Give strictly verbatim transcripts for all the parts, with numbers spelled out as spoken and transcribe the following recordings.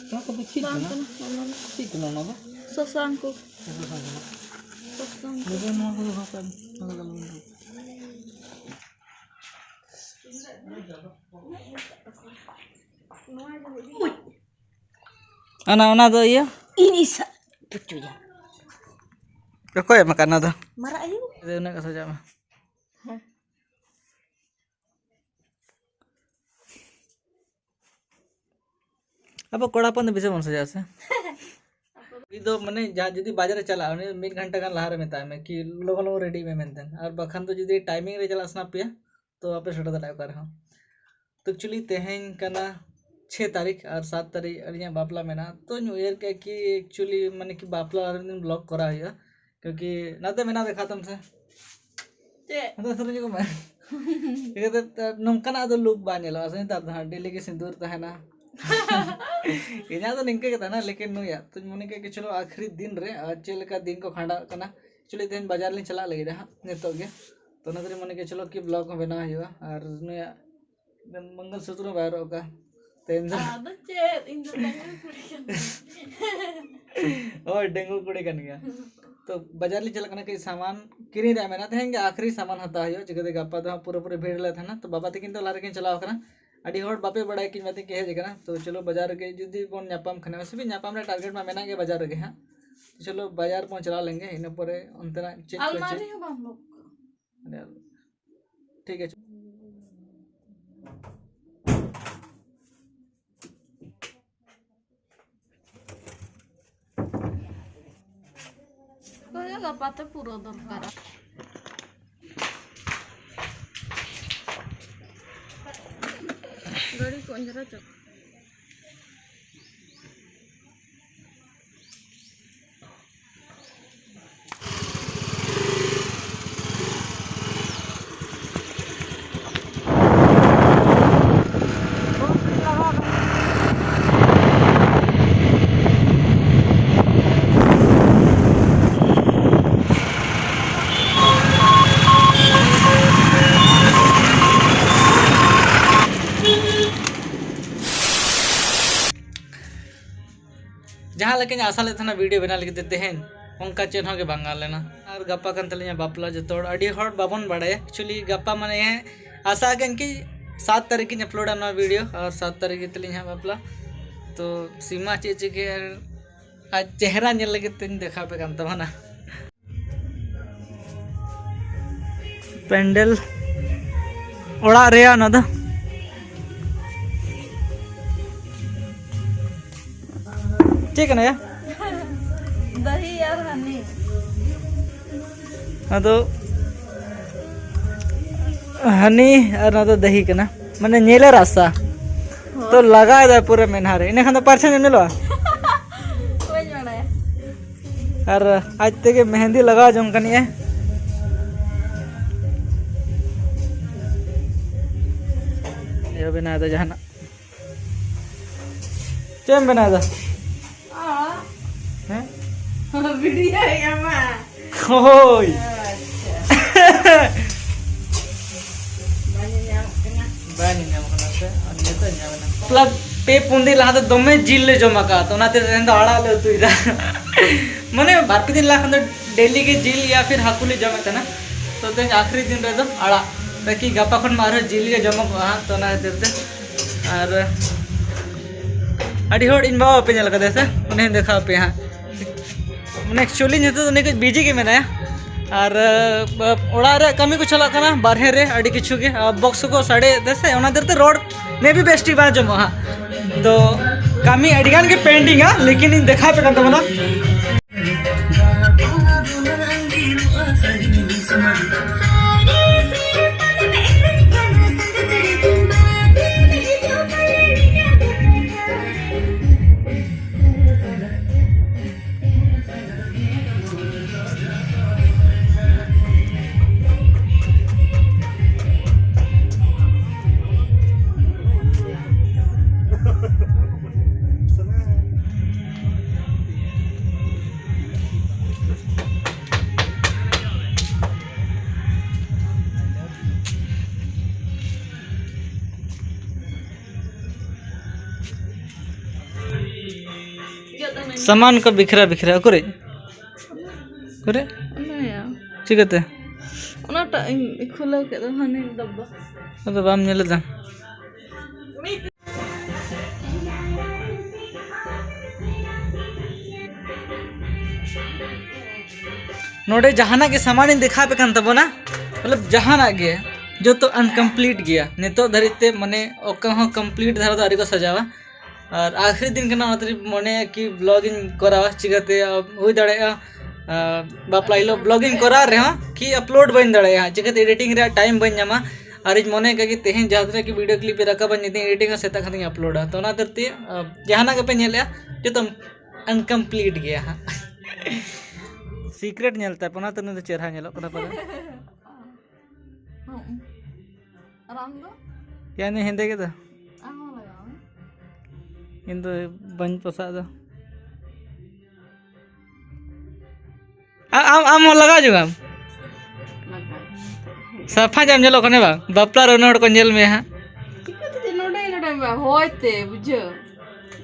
ᱱᱚᱣᱟ ᱠᱚᱫᱚ ᱪᱮᱫ ᱵᱟᱝ ᱠᱟᱱᱟ? ᱠᱟᱱᱟ, ᱚᱱᱟ ᱫᱚ ᱪᱮᱫ ᱠᱟᱱᱟ ᱚᱱᱟ ᱫᱚ? ᱥᱟᱥᱟᱝ ᱠᱚ᱾ ᱥᱟᱥᱟᱝ ᱠᱟᱱᱟ᱾ ᱥᱟᱥᱟᱝ ᱠᱚ᱾ ᱱᱚᱣᱟ ᱠᱚᱫᱚ ᱦᱟᱯᱮ ᱟᱞᱟᱫᱟ ᱟᱞᱟᱫᱟ᱾ ᱚᱱᱟ, ᱚᱱᱟ ᱫᱚ ᱤᱭᱟᱹ? ᱤᱧ ᱤᱥᱟ-, ᱯᱩᱪᱩᱭᱟ᱾ ᱚᱠᱚᱭ ᱮᱢ ᱟᱠᱟᱫ ᱚᱱᱟ ᱫᱚ? ᱢᱟᱨᱟᱜ ᱟᱭᱳ᱾ ᱟᱫᱚ ᱩᱱᱟᱹᱜ ᱠᱚ ᱥᱟᱡᱟᱜ ᱢᱟ᱾ ᱦᱮᱸ᱾ ᱟᱵᱚ ᱠᱚᱲᱟ ᱦᱚᱯᱚᱱ ᱫᱚ ᱵᱮᱥᱤ ᱵᱚᱱ ᱥᱟᱡᱟᱜᱼᱟ ᱥᱮ? ᱩᱱᱤ ᱫᱚ ᱢᱟᱱᱮ ᱡᱟᱦᱟᱸ ᱡᱩᱫᱤ ᱵᱟᱡᱟᱨ ᱮ ᱪᱟᱞᱟᱜᱼᱟ, ᱩᱱᱤ ᱢᱤᱫ ᱜᱷᱚᱱᱴᱟ ᱜᱟᱱ ᱞᱟᱦᱟ ᱨᱮ ᱢᱮᱛᱟᱭ ᱢᱮ ᱠᱤ ᱞᱚᱜᱚᱱ ᱞᱚᱜᱚᱱ ᱨᱮᱰᱤ ᱢᱮ ᱢᱮᱱᱛᱮ᱾ ᱟᱨ ᱵᱟᱠᱷᱟᱱ ᱫᱚ ᱡᱩᱫᱤ ᱴᱟᱭᱢᱤᱝ ᱨᱮ ᱪᱟᱞᱟᱜ ᱥᱟᱱᱟ ᱯᱮᱭᱟ, ᱛᱚ ᱵᱟᱯᱮ ᱥᱮᱴᱮᱨ ᱫᱟᱲᱮᱭᱟᱜᱼᱟ ᱚᱠᱟ ᱨᱮᱦᱚᱸ᱾ ᱛᱚ actually ᱛᱮᱦᱮᱧ ᱠᱟᱱᱟ ᱪᱷᱚᱭ ᱛᱟᱹᱨᱤᱠᱷ ᱟᱨ ᱥᱟᱛ ᱛᱟᱹᱨᱤᱠᱷ ᱟᱹᱞᱤᱧᱟᱜ ᱵᱟᱯᱞᱟ ᱢᱮᱱᱟᱜᱼᱟ᱾ ᱛᱚᱧ ᱩᱭᱦᱟᱹᱨ ᱠᱮᱫᱼᱟ ᱠᱤ actually ᱢᱟᱱᱮ ᱠᱤ ᱵᱟᱯᱞᱟ ᱞᱟᱦᱟ ᱨᱮ ᱢᱤᱫ ᱫᱤᱱ vlog ᱠᱚᱨᱟᱣ ᱦᱩᱭᱩᱜᱼᱟ, ᱠᱤᱭᱩᱠᱤ ᱱᱟᱛᱮ ᱢᱮᱱᱟᱜ ᱫᱮᱠᱷᱟ ᱛᱟᱢ ᱥᱮ᱾ ᱪᱮᱫ? ᱟᱫᱚ ᱥᱩᱨ ᱧᱚᱜᱚᱜ ᱢᱮ᱾ ᱪᱤᱠᱟᱹᱛᱮ ᱱᱚᱝᱠᱟᱱᱟᱜ ᱫᱚ look ᱵᱟᱝ ᱧᱮᱞᱚᱜᱼᱟ ᱥᱮ ᱱᱮᱛᱟᱨ ᱫᱚ ᱦᱟᱸᱜ, daily ᱜᱮ ᱥᱤᱸᱫᱩᱨ ᱛᱟᱦᱮᱱᱟ᱾ ᱤᱧᱟᱹᱜ ᱫᱚ ᱱᱤᱝᱠᱟᱹ ᱜᱮ ᱛᱟᱦᱮᱱᱟ, ᱞᱮᱠᱤᱱ ᱱᱩᱭᱟᱜ ᱛᱚᱧ ᱢᱚᱱᱮ ᱠᱮᱫ ᱠᱤ ᱪᱚᱞᱚ ᱟᱠᱷᱨᱤ ᱫᱤᱱ ᱨᱮ ᱟᱨ ᱪᱮᱫ ᱞᱮᱠᱟ ᱫᱤᱱ ᱠᱚ ᱠᱷᱟᱸᱰᱟᱜ ᱠᱟᱱᱟ᱾ Actually ᱛᱮᱦᱮᱧ ᱵᱟᱡᱟᱨ ᱞᱤᱧ ᱪᱟᱞᱟᱜ ᱞᱟᱹᱜᱤᱫ ᱦᱟᱸᱜ ᱱᱤᱛᱚᱜ ᱜᱮ, ᱛᱚ ᱚᱱᱟ ᱛᱮᱞᱤᱧ ᱢᱚᱱᱮ ᱠᱮᱫ ᱪᱚᱞᱚ ᱠᱤ vlog ᱦᱚᱸ ᱵᱮᱱᱟᱣ ᱦᱩᱭᱩᱜᱼᱟ᱾ ᱟᱨ ᱱᱩᱭᱟᱜ ᱢᱚᱝᱜᱚᱞ ᱥᱩᱛᱨᱚ ᱵᱟᱭ ᱦᱚᱨᱚᱜ ᱟᱠᱟᱫ ᱛᱮᱦᱮᱧ ᱫᱚ᱾ ᱟᱫᱚ ᱪᱮᱫ, ᱤᱧ ᱫᱚ ᱰᱟᱺᱜᱩᱣᱟᱹ ᱠᱩᱲᱤ ᱠᱟᱱ ᱜᱤᱭᱟᱹᱧ᱾ ᱦᱳᱭ, ᱰᱟᱺᱜᱩᱣᱟᱹ ᱠᱩᱲᱤ ᱠᱟᱱ ᱜᱮᱭᱟ᱾ ᱛᱚ ᱵᱟᱡᱟᱨ ᱞᱤᱧ ᱪᱟᱞᱟᱜ ᱠᱟᱱᱟ, ᱠᱟᱹᱡ ᱥᱟᱢᱟᱱ ᱠᱤᱨᱤᱧ ᱨᱮᱭᱟᱜ ᱢᱮᱱᱟᱜᱼᱟ, ᱛᱮᱦᱮᱧ ᱜᱮ ᱟᱠᱷᱨᱤ ᱥᱟᱢᱟᱱ ᱦᱟᱛᱟᱣ ᱦᱩᱭᱩᱜᱼᱟ, ᱪᱤᱠᱟᱹᱛᱮ ᱜᱟᱯᱟ ᱫᱚ ᱦᱟᱸᱜ ᱯᱩᱨᱟᱹᱯᱩᱨᱤ ᱵᱷᱤᱲ ᱨᱮᱞᱮ ᱛᱟᱦᱮᱱᱟ᱾ ᱛᱚ ᱵᱟᱵᱟ ᱛᱟᱹᱠᱤᱱ ᱫᱚ ᱞᱟᱦᱟ ᱨᱮᱠᱤᱱ ᱪᱟᱞᱟᱣ ᱟᱠᱟᱱᱟ, ᱟᱹᱰᱤ ᱦᱚᱲ ᱵᱟᱯᱮ ᱵᱟᱲᱟᱭᱟ ᱠᱤ ᱤᱧ ᱵᱟ ᱛᱟᱹᱠᱤᱱ ᱠᱤᱱ ᱦᱮᱡ ᱟᱠᱟᱱᱟ᱾ ᱛᱚ ᱪᱚᱞᱚ ᱵᱟᱡᱟᱨ ᱨᱮᱜᱮ ᱡᱩᱫᱤ ᱵᱚᱱ ᱧᱟᱯᱟᱢ ᱠᱷᱟᱱ, ᱥᱮ ᱧᱟᱯᱟᱢ ᱨᱮᱭᱟᱜ target ᱢᱟ ᱢᱮᱱᱟᱜ ᱜᱮ ᱵᱟᱡᱟᱨ ᱨᱮᱜᱮ ᱦᱟᱸᱜ᱾ ᱛᱚ ᱪᱚᱞᱚ ᱵᱟᱡᱟᱨ ᱵᱚᱱ ᱪᱟᱞᱟᱣ ᱞᱮᱱ ᱜᱮ, ᱤᱱᱟᱹ ᱯᱚᱨᱮ ᱚᱱᱛᱮᱱᱟᱜ ᱪᱮᱫ ᱠᱚ ᱪᱮᱫ ᱟᱞᱢᱟᱨᱤ ᱦᱚᱸ ᱵᱟᱢ ᱞᱚᱠ ᱠᱟᱜᱼᱟ᱾ ᱟᱹᱰᱤ ᱟᱞ-, ᱴᱷᱤᱠ ᱟᱪᱷᱮ᱾ ᱦᱳᱭ, ᱜᱟᱯᱟ ᱛᱮ ᱯᱩᱨᱟᱹᱣ ᱫᱚᱨᱠᱟᱨᱟ᱾ ᱜᱟᱹᱰᱤ ᱠᱚ ᱚᱸᱡᱽᱨᱟ ᱪᱚ᱾ ᱞᱮᱠᱟᱧ ᱟᱥᱟ ᱞᱮᱫ ᱛᱟᱦᱮᱱᱟ ᱵᱷᱤᱰᱤᱭᱳ ᱵᱮᱱᱟᱣ ᱞᱟᱹᱜᱤᱫ ᱛᱮ ᱛᱮᱦᱮᱧ, ᱚᱱᱠᱟ ᱪᱮᱫ ᱦᱚᱸ ᱜᱮ ᱵᱟᱝ ᱜᱟᱱ ᱞᱮᱱᱟ᱾ ᱟᱨ ᱜᱟᱯᱟ ᱠᱟᱱ ᱛᱟᱹᱞᱤᱧᱟ ᱵᱟᱯᱞᱟ, ᱡᱚᱛᱚ ᱦᱚᱲ, ᱟᱹᱰᱤ ᱦᱚᱲ ᱵᱟᱵᱚᱱ ᱵᱟᱲᱟᱭᱟ᱾ ᱮᱠᱪᱩᱭᱮᱞᱤ ᱜᱟᱯᱟ ᱢᱟᱱᱮ ᱟᱥᱟ ᱟᱠᱟᱫᱟᱹᱧ ᱠᱤ ᱥᱟᱛ ᱛᱟᱹᱨᱤᱠᱷ ᱤᱧ ᱟᱯᱞᱳᱰᱟ ᱱᱚᱣᱟ ᱵᱷᱤᱰᱤᱭᱳ, ᱟᱨ ᱥᱟᱛ ᱛᱟᱹᱨᱤᱠᱷ ᱜᱮ ᱛᱟᱹᱞᱤᱧ ᱦᱟᱸᱜ ᱵᱟᱯᱞᱟ᱾ ᱛᱚ ᱥᱤᱢᱟ ᱪᱮᱫ ᱪᱤᱠᱟᱹ ᱟᱨ ᱟᱡ ᱪᱮᱦᱨᱟ ᱧᱮᱞ ᱞᱟᱹᱜᱤᱫ ᱛᱮᱧ ᱫᱮᱠᱷᱟᱣ ᱟᱯᱮ ᱠᱟᱱ ᱛᱟᱵᱚᱱᱟ᱾ ᱯᱮᱱᱰᱮᱞ ᱚᱲᱟᱜ ᱨᱮᱭᱟᱜ ᱱᱚᱣᱟ ᱫᱚ ᱪᱮᱫ ᱠᱟᱱᱟ ᱭᱟ? ᱫᱟᱦᱤ ᱟᱨ ᱦᱟᱹᱱᱤ᱾ ᱟᱫᱚ ᱦᱟᱹᱱᱤ ᱟᱨ ᱱᱚᱣᱟ ᱫᱚ ᱫᱟᱦᱤ ᱠᱟᱱᱟ, ᱢᱟᱱᱮ ᱧᱮᱞᱮ ᱨᱟᱥᱟ᱾ ᱛᱚ ᱞᱟᱜᱟᱣ ᱮᱫᱟᱭ ᱯᱩᱨᱟᱹ ᱢᱮᱫᱦᱟ ᱨᱮ, ᱤᱱᱟᱹ ᱠᱷᱟᱱ ᱫᱚ ᱯᱟᱨᱪᱷᱟ ᱧᱮᱞᱚᱜᱼᱟ᱾ ᱵᱟᱹᱧ ᱵᱟᱲᱟᱭᱟ᱾ ᱟᱨ ᱟᱡ ᱛᱮᱜᱮ ᱢᱮᱦᱮᱸᱫᱤ ᱞᱟᱜᱟᱣ ᱡᱚᱝ ᱠᱟᱱᱤᱡ ᱮ᱾ ᱤᱭᱟᱹ ᱵᱮᱱᱟᱣ ᱮᱫᱟ ᱡᱟᱦᱟᱱᱟᱜ᱾ ᱪᱮᱫ ᱮᱢ ᱵᱮᱱᱟᱣ ᱮᱫᱟ? ᱦᱮᱸ? ᱵᱷᱤᱰᱤᱭᱳᱭ ᱮᱢᱟ᱾ ᱦᱳᱭ᱾ ᱟᱪᱪᱷᱟ᱾ ᱵᱟᱝ ᱧᱟᱢᱚᱜ ᱠᱟᱱᱟ᱾ ᱵᱟᱝ ᱧᱟᱢᱚᱜ ᱠᱟᱱᱟ ᱥᱮ? ᱟᱨ ᱱᱤᱛᱚᱜ ᱧᱟᱢ ᱮᱱᱟ᱾ ᱢᱚᱛᱞᱚᱵ, ᱯᱮ ᱯᱩᱱ ᱫᱤᱱ ᱞᱟᱦᱟ ᱫᱚ ᱫᱚᱢᱮ ᱡᱤᱞ ᱞᱮ ᱡᱚᱢ ᱟᱠᱟᱫ, ᱛᱚ ᱚᱱᱟᱛᱮ ᱛᱮᱦᱮᱧ ᱫᱚ ᱟᱲᱟᱜ ᱞᱮ ᱩᱛᱩᱭᱮᱫᱟ᱾ ᱢᱟᱱᱮ, ᱵᱟᱨ ᱯᱮ ᱫᱤᱱ ᱞᱟᱦᱟ ᱠᱷᱚᱱ ᱫᱚ ᱰᱮᱞᱤ ᱜᱮ ᱡᱤᱞ ᱭᱟ ᱯᱷᱤᱨ ᱦᱟᱹᱠᱩ ᱞᱮ ᱡᱚᱢᱮᱫ ᱛᱟᱦᱮᱱᱟ᱾ ᱛᱚ ᱛᱮᱦᱮᱧ ᱟᱠᱷᱨᱤ ᱫᱤᱱ ᱨᱮᱫᱚ ᱟᱲᱟᱜ, ᱛᱟᱠᱤ ᱜᱟᱯᱟ ᱠᱷᱚᱱ ᱢᱟ ᱟᱨᱦᱚᱸ ᱡᱤᱞ ᱜᱮ ᱡᱚᱢᱚᱜᱚᱜᱼᱟ ᱦᱟᱸᱜ, ᱛᱚ ᱚᱱᱟ ᱠᱷᱟᱹᱛᱤᱨ ᱛᱮ᱾ ᱟᱨ ᱟᱹᱰᱤ ᱦᱚᱲ ᱤᱧ ᱵᱟᱵᱟ ᱵᱟᱯᱮ ᱧᱮᱞ ᱠᱟᱫᱮᱭᱟ ᱥᱮ? ᱩᱱᱤ ᱦᱚᱸᱧ ᱫᱮᱠᱷᱟᱣ ᱟᱯᱮᱭᱟ ᱦᱟᱸᱜ᱾ ᱢᱟᱱᱮ, ᱮᱠᱪᱩᱭᱮᱞᱤ ᱱᱤᱛᱚᱜ ᱫᱚ ᱩᱱᱤ ᱠᱟᱹᱡ ᱵᱤᱡᱤ ᱜᱮ ᱢᱮᱱᱟᱭᱟ᱾ ᱟᱨ, ᱟᱸ, ᱚᱲᱟᱜ ᱨᱮ ᱠᱟᱹᱢᱤ ᱠᱚ ᱪᱟᱞᱟᱜ ᱠᱟᱱᱟ, ᱵᱟᱨᱦᱮ ᱨᱮ ᱟᱹᱰᱤ ᱠᱤᱪᱷᱩ ᱜᱮ, ᱟᱨ ᱵᱚᱠᱥ ᱠᱚ ᱥᱟᱰᱮᱭᱮᱫ ᱛᱮ ᱥᱮ, ᱚᱱᱟ ᱠᱷᱟᱹᱛᱤᱨ ᱛᱮ ᱨᱚᱲ ᱢᱮ ᱵᱤ ᱵᱮᱥ ᱴᱷᱤᱠ ᱵᱟᱝ ᱟᱸᱡᱚᱢᱚᱜᱼᱟ ᱦᱟᱸᱜ᱾ ᱛᱚ ᱠᱟᱹᱢᱤ ᱟᱹᱰᱤ ᱜᱟᱱ ᱜᱮ ᱯᱮᱱᱰᱤᱝᱟ, ᱞᱮᱠᱤᱱ ᱤᱧ ᱫᱮᱠᱷᱟᱣ ᱟᱯᱮ ᱠᱟᱱ ᱛᱟᱵᱚᱱᱟ᱾ ᱥᱟᱢᱟᱱ ᱠᱚ ᱵᱤᱠᱷᱨᱟ ᱵᱤᱠᱷᱨᱟ᱾ ᱚᱠᱚᱨᱮ? ᱚᱠᱚᱨᱮ? ᱚᱱᱟᱭᱟ᱾ ᱪᱤᱠᱟᱹᱛᱮ? ᱚᱱᱟᱴᱟᱜ ᱤᱧ ᱠᱷᱩᱞᱟᱹᱣ ᱠᱮᱫ ᱫᱚ, ᱦᱟᱱᱮ ᱰᱟᱵᱵᱟ᱾ ᱟᱫᱚ ᱵᱟᱢ ᱧᱮᱞ ᱮᱫᱟ? ᱱᱚᱰᱮ ᱡᱟᱦᱟᱱᱟᱜ ᱜᱮ ᱥᱟᱢᱟᱱᱤᱧ ᱫᱮᱠᱷᱟᱣ ᱟᱯᱮ ᱠᱟᱱ ᱛᱟᱵᱚᱱᱟ, ᱢᱚᱛᱞᱚᱵ ᱡᱟᱦᱟᱱᱟᱜ ᱜᱮ, ᱡᱚᱛᱚ ᱟᱱᱠᱚᱢᱯᱞᱤᱴ ᱜᱮᱭᱟ ᱱᱤᱛᱚᱜ ᱫᱷᱟᱹᱨᱤᱡ ᱛᱮ, ᱢᱟᱱᱮ ᱚᱠᱟ ᱦᱚᱸ ᱠᱚᱢᱯᱞᱤᱴ ᱫᱷᱟᱨᱟ ᱫᱚ ᱟᱹᱣᱨᱤ ᱠᱚ ᱥᱟᱡᱟᱣᱟ᱾ ᱟᱨ ᱟᱠᱷᱨᱤ ᱫᱤᱱ ᱠᱟᱱᱟ, ᱚᱱᱟᱛᱮ ᱢᱚᱱᱮᱭᱟ ᱠᱤ ᱵᱞᱚᱜ ᱤᱧ ᱠᱚᱨᱟᱣᱟ, ᱪᱤᱠᱟᱹᱛᱮ ᱦᱩᱭ ᱫᱟᱲᱮᱭᱟᱜᱼᱟ, ᱟᱨ ᱵᱟᱯᱞᱟ ᱦᱤᱞᱳᱜ ᱵᱞᱚᱜ ᱤᱧ ᱠᱚᱨᱟᱣ ᱨᱮᱦᱚᱸ ᱠᱤ ᱟᱯᱞᱳᱰ ᱵᱟᱹᱧ ᱫᱟᱲᱮᱭᱟᱜᱼᱟ, ᱪᱤᱠᱟᱹᱛᱮ ᱮᱰᱤᱴᱤᱝ ᱨᱮᱭᱟᱜ ᱴᱟᱭᱤᱢ ᱵᱟᱹᱧ ᱧᱟᱢᱟ᱾ ᱟᱨ ᱤᱧ ᱢᱚᱱᱮ ᱠᱟᱜ ᱜᱮ ᱛᱮᱦᱮᱧ ᱡᱟᱦᱟᱸ ᱛᱤᱱᱟᱹᱜ ᱜᱮ ᱵᱷᱤᱰᱤᱭᱳ ᱠᱞᱤᱯ ᱤᱧ ᱨᱟᱠᱟᱵᱟ, ᱧᱤᱫᱟᱹᱧ ᱮᱰᱤᱴᱤᱝᱟ, ᱥᱮᱛᱟᱜ ᱠᱷᱟᱱᱤᱧ ᱟᱯᱞᱳᱰᱟ᱾ ᱛᱚ ᱚᱱᱟ ᱠᱷᱟᱹᱛᱤᱨ ᱛᱮ ᱟᱨ ᱡᱟᱦᱟᱱᱟᱜ ᱜᱮᱯᱮ ᱧᱮᱞᱮᱜᱼᱟ, ᱡᱚᱛᱚ ᱟᱱᱠᱚᱢᱯᱞᱤᱴ ᱜᱮᱭᱟ ᱦᱟᱸᱜ᱾ ᱥᱤᱠᱨᱮᱴ ᱧᱮᱞ ᱛᱟᱭ ᱯᱮ, ᱚᱱᱟᱛᱮ ᱩᱱᱤ ᱫᱚ ᱪᱮᱦᱨᱟ ᱧᱮᱞᱚᱜ ᱠᱟᱱᱟ ᱯᱟᱞᱮ᱾ ᱦᱩᱸ᱾ ᱟᱨ ᱟᱢ ᱫᱚ? ᱭᱟ, ᱩᱱᱤ ᱦᱮᱸᱫᱮ ᱜᱮᱫᱚ᱾ ᱟᱢ ᱦᱚᱸ ᱞᱟᱜᱟᱣ ᱢᱮ᱾ ᱤᱧ ᱫᱚ ᱵᱟᱹᱧ ᱯᱚᱥᱟᱜ ᱫᱚ᱾ ᱟ-, ᱟᱢ, ᱟᱢ ᱦᱚᱸ ᱞᱟᱜᱟᱣ ᱡᱚᱝ ᱟᱢ᱾ ᱞᱟᱜᱟᱣ᱾ ᱥᱟᱯᱷᱟ ᱧᱚᱜ ᱮᱢ ᱧᱮᱞᱚᱜ ᱠᱟᱱᱟ ᱵᱟᱝ? ᱵᱟᱯᱞᱟ ᱨᱮ ᱩᱱᱟᱹᱜ ᱦᱚᱲ ᱠᱚ ᱧᱮᱞ ᱢᱮᱭᱟ ᱦᱟᱸᱜ᱾ ᱪᱤᱠᱟᱹᱛᱮ ᱱᱚᱰᱮ, ᱱᱚᱰᱮ ᱢᱟ ᱦᱚᱭ ᱛᱮ, ᱵᱩᱡᱷᱟᱹᱣ᱾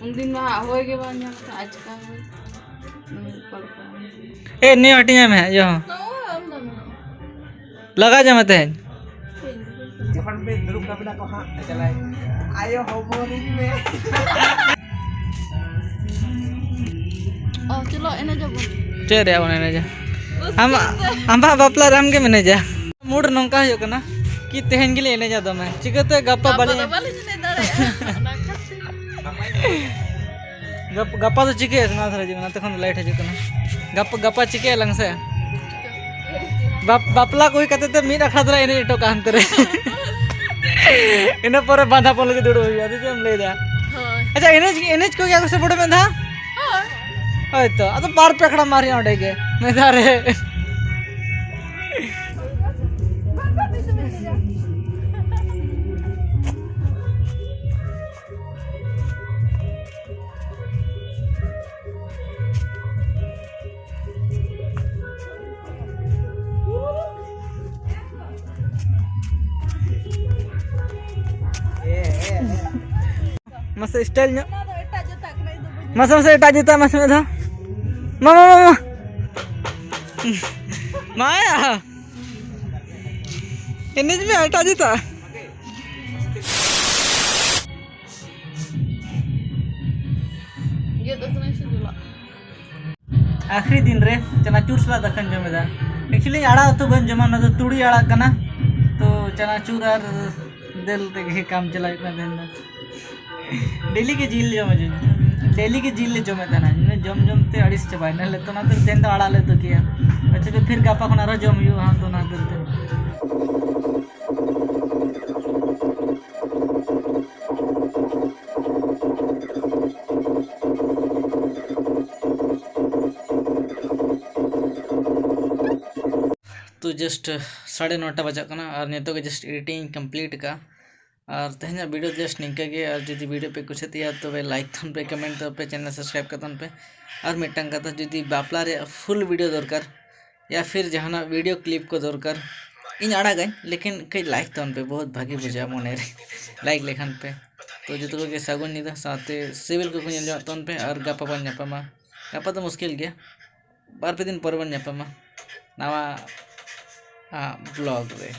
ᱩᱱᱫᱤᱱ ᱢᱟ ᱦᱟᱸᱜ ᱦᱚᱭ ᱜᱮ ᱵᱟᱝ ᱧᱟᱢ ᱠᱟᱜ, ᱟᱪᱠᱟ ᱦᱚᱭ᱾ ᱩᱱᱤ ᱚᱠᱟ ᱞᱮᱠᱟ? ᱮ, ᱱᱤᱭᱟᱹ ᱦᱟᱹᱴᱤᱧ ᱟᱭ ᱢᱮ ᱦᱟᱸᱜ, ᱤᱭᱟᱹ ᱦᱚᱸ᱾ ᱱᱚᱜᱼᱚᱭ ᱟᱢ ᱫᱚ ᱢᱮᱱᱟᱜ᱾ ᱞᱟᱜᱟ ᱡᱚᱢᱮ ᱛᱮᱦᱮᱧ᱾ ᱡᱚᱠᱷᱚᱱ ᱯᱮ ᱫᱩᱲᱩᱵ ᱠᱟᱵᱤᱱᱟ ᱠᱚ ᱦᱟᱸᱜ, ᱪᱟᱞᱟᱭ᱾ ᱟᱭᱳ ᱦᱚᱵᱚᱨᱤᱧ ᱢᱮ᱾ ᱚ, ᱪᱚᱞᱚ ᱮᱱᱮᱡ ᱟᱵᱚᱱ᱾ ᱪᱮᱫ ᱨᱮᱭᱟᱜ ᱵᱚᱱ ᱮᱱᱮᱡᱟ? ᱟᱢᱟᱜ, ᱟᱢᱟᱜ ᱵᱟᱯᱞᱟ ᱨᱮ ᱟᱢ ᱜᱮᱢ ᱮᱱᱮᱡᱟ? ᱢᱩᱰ ᱱᱚᱝᱠᱟ ᱦᱩᱭᱩᱜ ᱠᱟᱱᱟ ᱠᱤ ᱛᱮᱦᱮᱧ ᱜᱮᱞᱤᱧ ᱮᱱᱮᱡᱟ ᱫᱚᱢᱮ, ᱪᱤᱠᱟᱹᱛᱮ ᱜᱟᱯᱟ ᱜᱟᱯᱟ ᱵᱟᱹᱞᱤᱧ ᱫᱚ ᱵᱟᱹᱞᱤᱧ ᱮᱱᱮᱡ ᱫᱟᱲᱮᱭᱟᱜᱼᱟ᱾ ᱚᱱᱟ ᱠᱷᱟᱹᱛᱤᱨ᱾ ᱜᱟᱯ-, ᱜᱟᱯᱟ ᱫᱚ ᱪᱤᱠᱟᱹᱭᱟ? ᱱᱚᱣᱟ ᱫᱷᱟᱨᱮ ᱦᱤᱡᱩᱜ ᱢᱮ, ᱱᱚᱛᱮ ᱠᱷᱚᱱ ᱫᱚ ᱞᱟᱭᱤᱴ ᱦᱤᱡᱩᱜ ᱠᱟᱱᱟ᱾ ᱜᱟᱯ-, ᱜᱟᱯᱟ ᱪᱤᱠᱟᱹᱭᱟᱞᱟᱝ ᱥᱮ? ᱵᱟᱯ-, ᱵᱟᱯᱞᱟ ᱠᱚ ᱦᱩᱭ ᱠᱟᱛᱮ ᱛᱮ ᱢᱤᱫ ᱟᱠᱷᱲᱟ ᱫᱚᱞᱮ ᱮᱱᱮᱡ ᱦᱚᱴᱚ ᱠᱟᱜᱼᱟ ᱦᱟᱱᱛᱮ ᱨᱮ᱾ ᱤᱱᱟᱹ ᱯᱚᱨᱮ ᱵᱟᱸᱫᱷᱟᱯᱚᱱ ᱞᱟᱹᱜᱤᱫ ᱫᱩᱲᱩᱵ ᱦᱩᱭᱩᱜᱼᱟ᱾ ᱟᱫᱚ ᱪᱮᱫ ᱮᱢ ᱞᱟᱹᱭᱫᱟ? ᱦᱳᱭ᱾ ᱟᱪᱪᱷᱟ, ᱮᱱᱮᱡ, ᱮᱱᱮᱡ ᱠᱚ ᱜᱮᱭᱟ ᱠᱚ ᱥᱮ ᱵᱚᱰᱮ ᱢᱮᱫᱷᱟ? ᱦᱳᱭ᱾ ᱦᱳᱭ ᱛᱚ, ᱟᱫᱚ ᱵᱟᱨ ᱯᱮ ᱟᱠᱷᱲᱟ ᱢᱟᱨᱮ ᱚᱸᱰᱮ ᱜᱮ ᱢᱮᱫᱷᱟ ᱨᱮ᱾ ᱢᱟᱥᱮ ᱥᱴᱟᱭᱤᱞ ᱧᱚᱜ᱾ ᱚᱱᱟ ᱫᱚ ᱮᱴᱟᱜ ᱡᱟᱹᱛᱟᱜ ᱠᱟᱱᱟ, ᱤᱧ ᱫᱚ ᱵᱟᱹᱧ ᱢᱟᱥᱮ ᱢᱟᱥᱮ ᱮᱴᱟᱜ ᱡᱩᱛᱟᱹ ᱢᱟᱥᱮ ᱢᱤᱫ ᱫᱷᱟᱣ᱾ ᱢᱟ, ᱢᱟ, ᱢᱟ, ᱢᱟ᱾ ᱢᱟᱭᱟ᱾ ᱮᱱᱮᱡ ᱢᱮ ᱮᱴᱟᱜ ᱡᱩᱛᱟᱹ᱾ ᱤᱭᱟᱹ ᱫᱚ ᱠᱟᱱᱟ ᱥᱮ ᱡᱚᱞᱟ? ᱟᱠᱷᱨᱤ ᱫᱤᱱ ᱨᱮ ᱪᱟᱱᱟᱪᱩᱨ ᱥᱟᱞᱟᱜ ᱫᱟᱠᱟᱧ ᱡᱚᱢ ᱮᱫᱟ᱾ Actually ᱟᱲᱟᱜ ᱩᱛᱩ ᱵᱟᱹᱧ ᱡᱚᱢᱟ, ᱚᱱᱟ ᱫᱚ ᱛᱩᱲᱤ ᱟᱲᱟᱜ ᱠᱟᱱᱟ᱾ ᱛᱚ ᱪᱟᱱᱟᱪᱩᱨ ᱟᱨ ᱫᱟᱹᱞ ᱛᱮᱜᱮ ᱠᱟᱢ ᱪᱟᱞᱟᱣ ᱦᱩᱭᱩᱜ ᱠᱟᱱᱟ ᱛᱮᱦᱮᱧ ᱫᱚ᱾ ᱰᱮᱞᱤ ᱜᱮ ᱡᱤᱞ ᱡᱚᱢ ᱦᱚᱪᱚᱧ, ᱰᱮᱞᱤ ᱜᱮ ᱡᱤᱞ ᱞᱮ ᱡᱚᱢᱮᱫ ᱛᱟᱦᱮᱱᱟ᱾ ᱤᱱᱟᱹ ᱡᱚᱢ ᱡᱚᱢ ᱛᱮ ᱟᱹᱲᱤᱥ ᱪᱟᱵᱟᱭᱮᱱᱟ᱾ ᱛᱚ ᱚᱱᱟᱛᱮ ᱛᱮᱦᱮᱧ ᱫᱚ ᱟᱲᱟᱜ ᱞᱮ ᱩᱛᱩ ᱠᱮᱜᱼᱟ᱾ ᱟᱪᱪᱷᱟ, ᱛᱚ ᱯᱷᱤᱨ ᱜᱟᱯᱟ ᱠᱷᱚᱱ ᱟᱨᱦᱚᱸ ᱡᱚᱢ ᱦᱩᱭᱩᱜᱼᱟ ᱦᱟᱸᱜ, ᱛᱚ ᱚᱱᱟ ᱠᱷᱟᱹᱛᱤᱨ ᱛᱮ᱾ ᱛᱚ just ᱥᱟᱲᱮ ᱱᱚᱴᱟ ᱵᱟᱡᱟᱜ ᱠᱟᱱᱟ ᱟᱨ ᱱᱤᱛᱚᱜ ᱜᱮ just editing ᱤᱧ complete ᱟᱠᱟᱫᱼᱟ᱾ ᱟᱨ ᱛᱮᱦᱮᱧᱟᱜ video just ᱱᱤᱝᱠᱟᱹ ᱜᱮ᱾ ᱟᱨ ᱡᱩᱫᱤ video ᱯᱮ ᱠᱩᱥᱤᱭᱟᱜ ᱛᱤᱧᱟ ᱛᱚᱵᱮ like ᱛᱟᱵᱚᱱ ᱯᱮ, comment ᱛᱟᱵᱚᱱ ᱯᱮ, channel subscribe ᱠᱟᱛᱟᱵᱚᱱ ᱯᱮ᱾ ᱟᱨ ᱢᱤᱫᱴᱟᱝ ᱠᱟᱛᱷᱟ, ᱡᱩᱫᱤ ᱵᱟᱯᱞᱟ ᱨᱮᱭᱟᱜ full video ᱫᱚᱨᱠᱟᱨ ᱭᱟ ᱯᱷᱤᱨ ᱡᱟᱦᱟᱱᱟᱜ video clip ᱠᱚ ᱫᱚᱨᱠᱟᱨ, ᱤᱧ ᱟᱲᱟᱜᱟᱹᱧ, ᱞᱮᱠᱤᱱ ᱠᱟᱹᱡ like ᱛᱟᱵᱚᱱ ᱯᱮ, ᱵᱚᱦᱩᱛ ᱵᱷᱟᱜᱮ ᱵᱩᱡᱷᱟᱹᱜᱼᱟ ᱢᱚᱱᱮ ᱨᱮ like ᱞᱮᱠᱷᱟᱱ ᱯᱮ᱾ ᱛᱚ ᱡᱚᱛᱚ ᱠᱚᱜᱮ ᱥᱟᱹᱜᱩᱱ ᱧᱤᱫᱟᱹ, ᱥᱟᱶᱛᱮ ᱥᱤᱵᱤᱞ ᱠᱚᱠᱚ ᱧᱮᱞ ᱡᱚᱝᱟᱜ ᱛᱟᱵᱚᱱ ᱯᱮ᱾ ᱟᱨ ᱜᱟᱯᱟ ᱵᱚᱱ ᱧᱟᱯᱟᱢᱟ, ᱜᱟᱯᱟ ᱫᱚ ᱢᱩᱥᱠᱤᱞ ᱜᱮᱭᱟ, ᱵᱟᱨ ᱯᱮ ᱫᱤᱱ ᱯᱚᱨᱮ ᱵᱚᱱ ᱧᱟᱯᱟᱢᱟ ᱱᱟᱣᱟ, ᱟ, vlog ᱨᱮ᱾